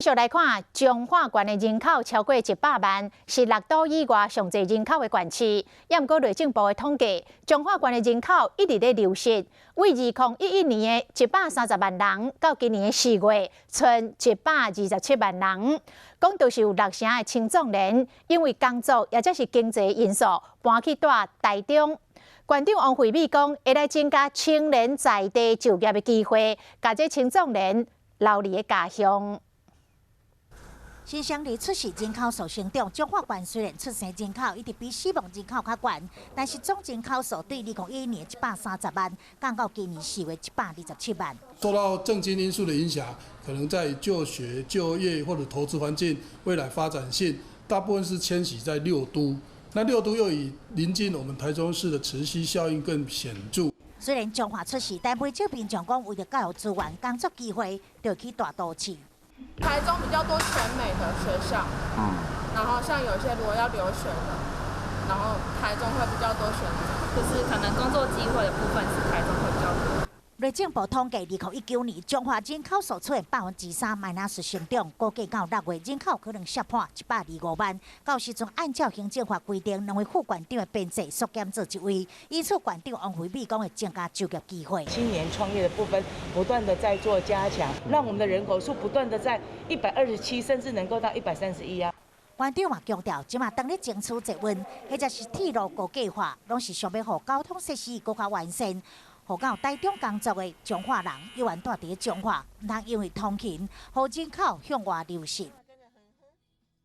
繼續來看，彰化縣的人口超過100萬，是六都以外上濟人口的縣市。也毋過內政部的統計，彰化縣的人口一直咧流失，為2011年的130萬人，到今年的4月，賰127萬人。講著是有六成的青壯年，因為工作抑者是經濟因素，搬去蹛台中。縣長王惠美講，會來增加青年在地就業的機會，共這青壯年留佇咧家鄉。新鄉里出世人口數成長，彰化縣雖然出生人口一直比死亡人口較懸，但是總人口數對2011年130萬，降到今年4月127萬。受到政經因素的影響，可能在就學、就業或者投資環境、未來發展性，大部分是遷徙在六都。那六都又以鄰近我們台中市的磁吸效應更顯著。雖然彰化出世，但袂少民眾講，為著教育資源、工作機會，就去大都市。台中比較多全美的學校，然後像有些如果要留學的，然後台中會比較多選擇，就是可能工作機會的部分是台中會比較多。內政部統計，2019年彰化人口數出現3%minus 成長，估計到6月人口可能摔破125萬。到時陣按照行政法規定，兩位副縣長的編制縮減做一位，因此縣長王惠美講會增加就業機會。青年創業的部分不斷的在做加強，讓我們的人口數不斷的在127，甚至能夠到131啊。縣長嘛強調，這馬當咧爭取捷運，或者是鐵路高架化，攏是想欲予交通設施閣較完善。予到台中工作的彰化人，猶原蹛佇咧彰化，毋通因為通勤，予人口向外流失。